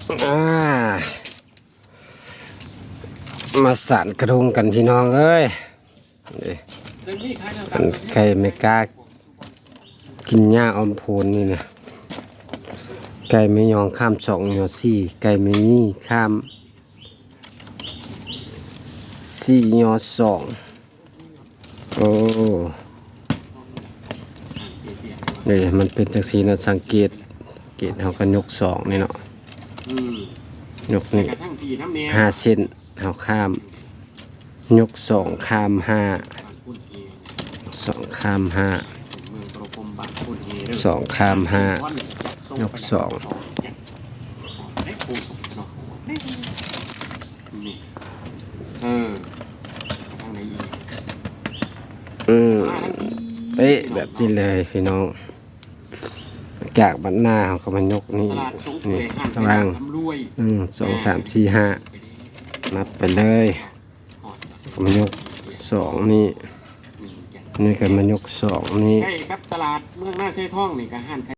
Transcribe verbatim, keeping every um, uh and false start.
อ่า มาสานกระทงกันพี่น้องเอ้ย นี่ อันไก่ไม่กล้ากินหญ้าออมโพนนี่นะ ไก่ไม่ยองข้ามสองยอสี่ ไก่ไม่นี่ข้ามสี่ยอสอง โอ้ นี่มันเป็นจังซี่เนาะ สังเกต สังเกตเฮาก็ยกสองนี่เนาะ อืม ยกนี่ กระทั่งพี่น้ำเนี่ย ห้าเส้น เฮาข้าม ยกสองข้ามห้า สองข้ามห้า เมืองตรกรมบางคนเฮเด้อ สองข้ามห้า ยกสอง ได้โคตรเนาะ นี่ เออ ทางไหนอีก อืม มาทางนี้ เป๊ะแบบนี้เลยพี่น้อง จากบัดหน้าเขาก็มายกนี่ ตลาดสงเปรย์ นี่ ห้าง ข้างล่าง สำรวย อืม สอง สาม สี่ ห้า นับไปเลย ก็มายกสองนี่ นี่ก็มายกสองนี่ ใกล้กับตลาดเมืองนาเซทองนี่ก็ห้าง